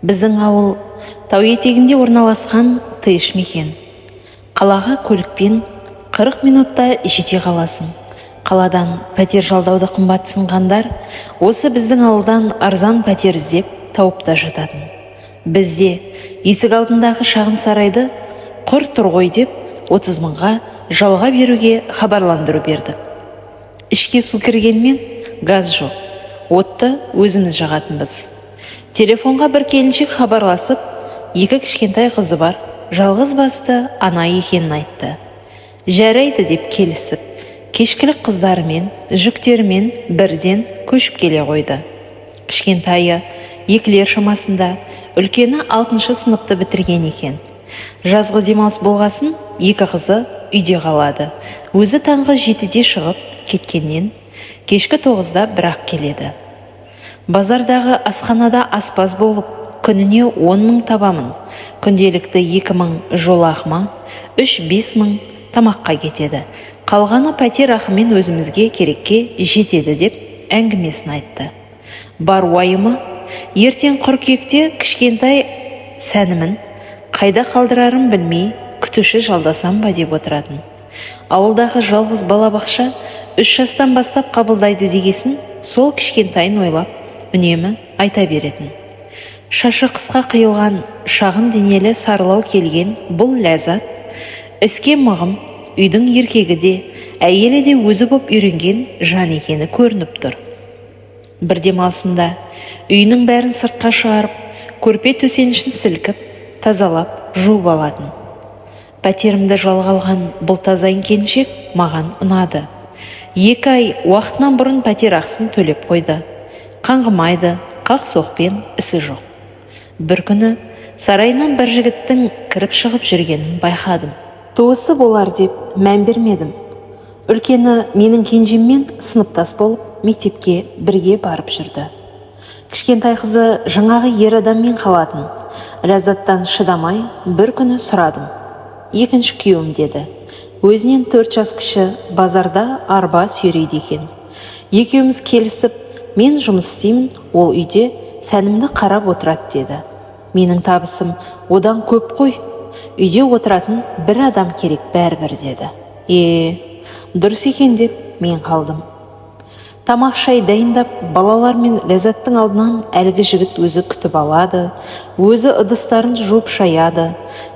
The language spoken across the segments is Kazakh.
Біздің ауыл тау етегінде орналасқан тиыш мекен. Қалаға көлікпен 40 минутта жете қаласың. Қаладан пәтер жалдауды қымбатсынғандар осы біздің ауылдан арзан пәтер іздеп тауып та жататын. Бізде есік алдындағы шағын сарайды құр тұр ғой деп 30 мыңға жалға беруге хабарландыру бердік. Ішке су кіргенмен газ жоқ, отты өзіміз жағатынбыз. Телефонға бір келіншек хабарласып, екі кішкентай қызы бар, жалғыз басты ана екенін айтты. Жарайды деп келісіп, кешкілік қыздарымен, жүктерімен бірден көшіп келе қойды. Кішкентайы екілер шамасында, үлкені алтыншы сыныпты бітірген екен. Жазғы демалыс болғасын екі қызы үйде қалады. Өзі таңғы 7-де шығып кеткеннен кешкі 9-да бірақ келеді. Базардағы асханада аспаз болып, күніне 10 мың табамын. Күнделікті 2 мың жол ақыма, 3-5 мың тамаққа кетеді. Қалғаны пәтер ақымен өзімізге керекке жетеді деп әңгімесін айтты. Бар уайымы ертең қыркүйекте кішкентай Сәнімін қайда қалдырарым білмей, күтуші жалдасам ба деп отыратын. Ауылдағы жалғыз балабақша 3 жастан бастап қабылдайды дегесін, сол кішкентайын ойлап үнемі айта беретін. Шашы қысқа қиылған, шағын денелі сарылау келген бұл Ләззат іске мығым, үйдің еркегі де, әйелі де өзі боп үйренген жан екені көрініп тұр. Бір демалысында үйінің бәрін сыртқа шығарып, көрпе төсенішін сілкіп, тазалап, жуып алатын. Пәтерімді жалға алған бұл таза келіншек маған ұнады. 2 ай уақытынан бұрын пәтер ақысын төлеп қойды. Қаңғымайды, қақ соқпен ісі жоқ. Бір күні сарайынан бір жігіттің кіріп шығып жүргенін байқадым. Туысы болар деп мән бермедім. Үлкені менің кенжеммен сыныптас болып, мектепке бірге барып жүрді. Кішкентай қызы жаңағы ер адаммен қалатын. Ләззаттан шыдамай бір күні сұрадым. Екінші күйеуім деді. Өзінен 4 жас кіші, базарда арба сүйрейді екен. Екеуміз келісіп, мен жұмыс істеймін, ол үйде Сәнімді қарап отырады деді. Менің табысым одан көп қой. Үйде отыратын бір адам керек бәрібір деді. Дұрыс екен деп мен қалдым. Тамақ шай дайындап, балалар мен Ләззаттың алдынан әлгі жігіт өзі күтіп алады, өзі ыдыстарын жуып шаяды.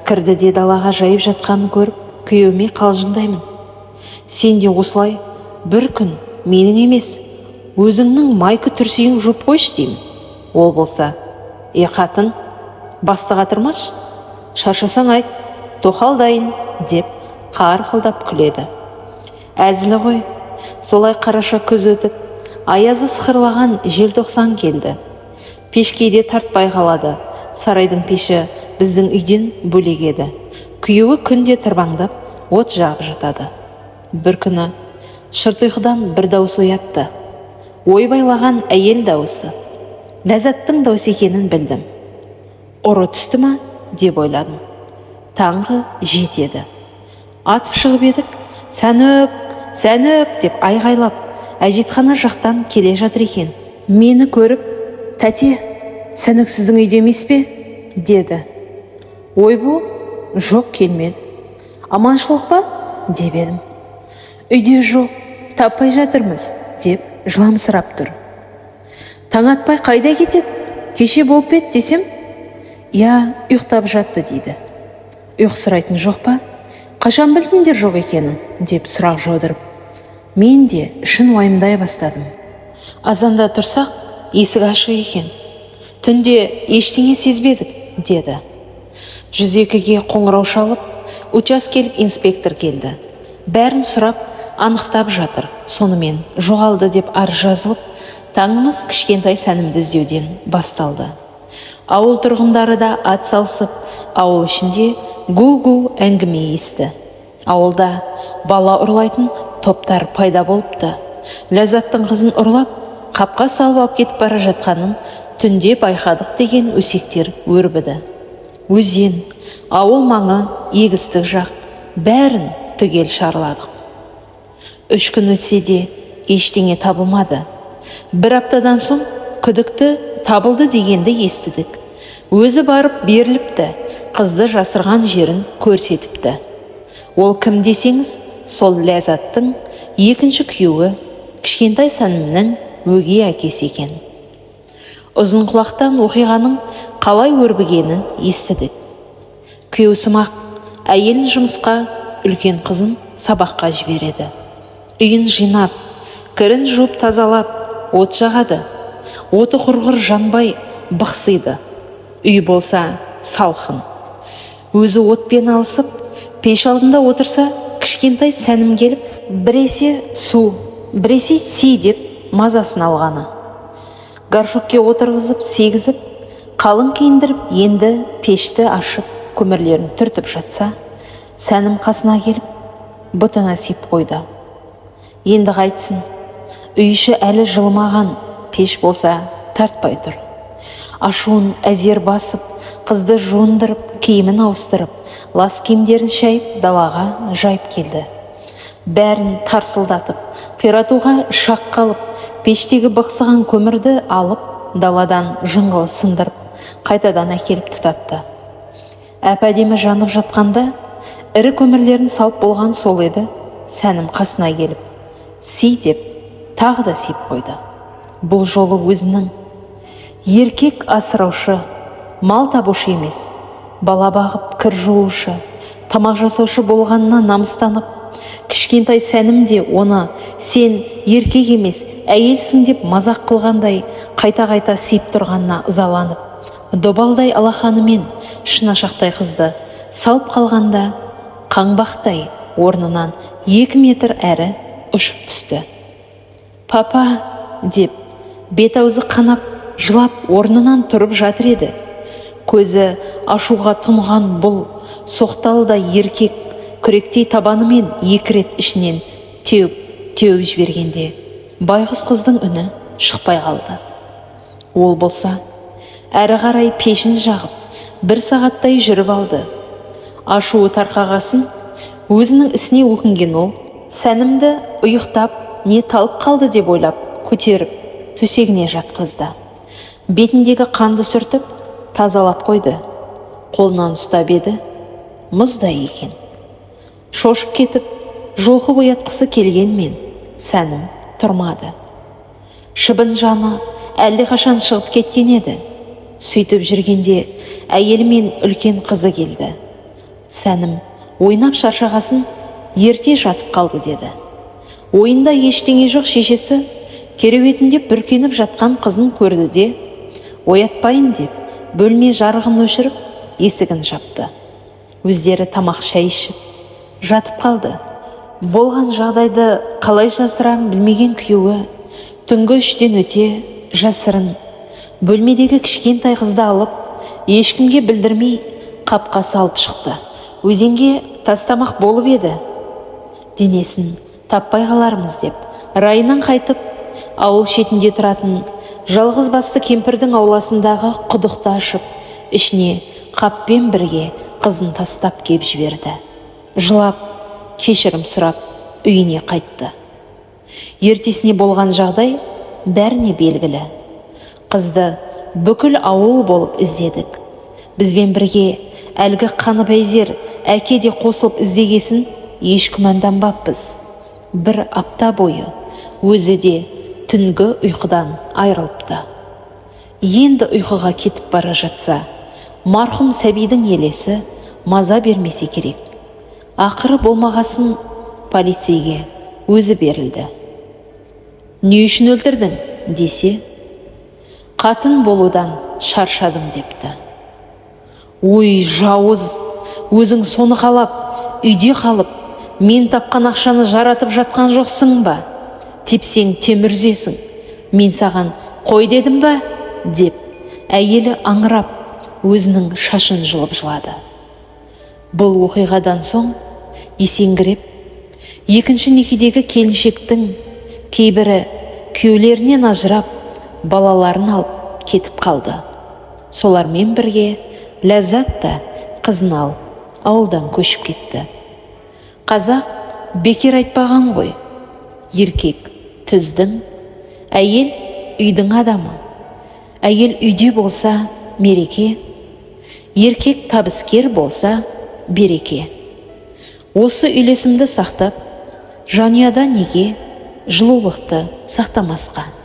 Кірді де далаға жайып жатқанын көріп, күйеуіме қалжыңдаймын. Сен де осылай бір күн менің емес, өзіңнің майка түрсиің жуып қойшы деймін. Ол болса, е қатын, басты қатырмашы, шаршасаң айт, тоқал дайын деп қарқылдап күледі. Әзілі ғой, солай қараша күз өтіп, аязы сықырлаған желтоқсан келді. Пеш кейде тартпай қалады. Сарайдың пеші біздің үйден бөлек еді. Күйеуі күнде тырбаңдап от жағып жатады. Бір күні шырт ұйқыдан бір дауыс оятты. Ойбайлаған әйел дауысы. Ләззаттың дауысы екенін білдім. Ұры түсті ма деп ойладым. Таңғы 7 еді. Атып шығып едік, Сәнөк, Сәнөк деп айғайлап, әжетхана жақтан келе жатыр екен. Мені көріп, тәте, Сәнөк сіздің үйде емес пе? Деді. Ойбу, жоқ келмеді. Аманшылық па? Деп едім. Үйде жоқ, таппай жатырмыз, деп жыламсырап тұр. Таң атпай қайда кетеді? Кеше болып еді десем, я ұйықтап жатты дейді. Ұйқысырайтын жоқ па? Қашан білдіңдер жоқ екенін? Деп сұрақ жаудырып. Мен де шын уайымдай бастадым. Азанда тұрсақ, есік ашық екен. Түнде ештеңе сезбедік, деді. 102-ге қоңырау шалып, учаскелік инспектор келді. Бәрін сұрап, анықтап жатыр. Сонымен жоғалды деп арыз жазылып, таңымыз кішкентай Сәнімді іздеуден басталды. Ауыл тұрғындары да ат салысып, ауыл ішінде гу-гу әңгіме есті. Ауылда бала ұрлайтын топтар пайда болыпты. Ләззаттың қызын ұрлап, қапқа салып алып кетіп бара жатқанын түнде байқадық деген өсектер өрбіді. Өзен, ауыл маңы, егістік жақ бәрін түгел шарладық. 3 күн өтсе де ештеңе табылмады. Бір аптадан соң күдікті табылды дегенді естідік. Өзі барып беріліпті, қызды жасырған жерін көрсетіпті. Ол кім десеңіз, сол Ләззаттың екінші күйеуі, кішкентай Сәнімнің өгей әкесі екен. Ұзын құлақтан оқиғаның қалай өрбігенін естідік. Күйеусымақ әйелін жұмысқа, үлкен қызын сабаққа жібереді. Үйін жинап, кірін жуып тазалап, от жағады. Оты құрғыр жанбай бықсиды. Үй болса салқын. Өзі отпен алысып, пеш алдында отырса, кішкентай Сәнім келіп, біресе су, біресе си деп мазасын алғаны. Горшокке отырғызып, сегізіп, қалың киіндіріп, енді пешті ашып, көмірлерін түртіп жатса, Сәнім қасына келіп, бұтына сиіп қойды. Енді қайтсын, үй іші әлі жылымаған, пеш болса тартпай тұр. Ашуын әзер басып, қызды жуындырып, киімін ауыстырып, лас киімдерін шайып, далаға жайып келді. Бәрін тарсылдатып, қиратуға шақ қалып, пештегі бықсыған көмірді алып, даладан жыңғыл сындырып, қайтадан әкеліп тұтатты. Әп-әдемі жанып жатқанда, ірі көмірлерін салып болған сол еді, Сәнім қасына келіп, си деп тағы да сиіп қойды. Бұл жолы өзінің еркек асыраушы, мал табушы емес, бала бағып, кір жуушы, тамақ жасаушы болғанына намыстанып, кішкентай Сәнім де оны сен еркек емес, әйелсің деп мазақ қылғандай қайта-қайта сиіп тұрғанына ызаланып, добалдай алақанымен шынашақтай қызды салып қалғанда, қаңбақтай орнынан 2 метр әрі ұшып түсті. Папа деп бет-аузы қанап, жылап орнынан тұрып жатыр еді. Көзі ашуға тұнған бұл соқталдай еркек күректей табанымен 2 рет ішінен теуіп-теуіп жібергенде, байғұс қыздың үні шықпай қалды. Ол болса, әрі қарай пешін жағып, 1 сағаттай жүріп алды. Ашуы тарқағасын, өзінің ісіне өкінген ол, Сәнімді ұйықтап, не талып қалды деп ойлап, көтеріп, төсегіне жатқызды. Бетіндегі қанды сүртіп, тазалап қойды. Қолынан ұстап еді, мұздай екен. Шошып кетіп, жұлқып оятқысы келгенмен, Сәнім тұрмады. Шыбын жаны әлдеқашан шығып кеткен еді. Сөйтіп жүргенде әйелі мен үлкен қызы келді. Сәнім ойнап шаршағасын ерте жатып қалды деді. Ойында ештеңе жоқ шешесі кереуетінде бүркеніп жатқан қызын көрді де, оятпайын деп бөлме жарығын өшіріп, есігін жапты. Өздері тамақ шай ішіп, жатып қалды. Болған жағдайды қалай жасырарын білмеген күйеуі түнгі 3-тен өте жасырын бөлмедегі кішкентай қызды алып, ешкімге білдірмей қапқа салып шықты. Өзенге тастамақ болып еді. Денесін таппай қалармыз деп, райынан қайтып, ауыл шетінде тұратын жалғыз басты кемпірдің ауласындағы құдықты ашып, ішіне қаппен бірге қызын тастап кеп жіберді. Жылап, кешірім сұрап, үйіне қайтты. Ертесіне болған жағдай бәріне белгілі. Қызды бүкіл ауыл болып іздедік. Бізбен бірге әлгі қаныпезер әке де қосылып іздегесін еш күмәнданбаппыз. 1 апта бойы өзі де түнгі ұйқыдан айырылыпты. Енді ұйқыға кетіп бара жатса, марқұм сәбидің елесі маза бермесе керек. Ақыры болмағасын полицейге өзі берілді. Не үшін өлтірдің десе, қатын болудан шаршадым депті. Ой, жауыз, өзің соны қалап, үйде қалып, мен тапқан ақшаны жаратып жатқан жоқсың ба? Тепсең темір үзесің, мен саған қой дедім ба? Деп әйелі аңырап, өзінің шашын жұлып жылады. Бұл оқиғадан соң есеңгіреп, екінші некедегі келіншектің кейбірі күйеулерінен ажырап, балаларын алып кетіп қалды. Солармен бірге Ләззат та қызын алып ауылдан көшіп кетті. Қазақ бекер айтпаған ғой, еркек түздің, әйел үйдің адамы. Әйел үйде болса мереке, Еркек табыскер болса, береке. Осы үйлесімді сақтап, жанұяда неге жылулықты сақтамасқа?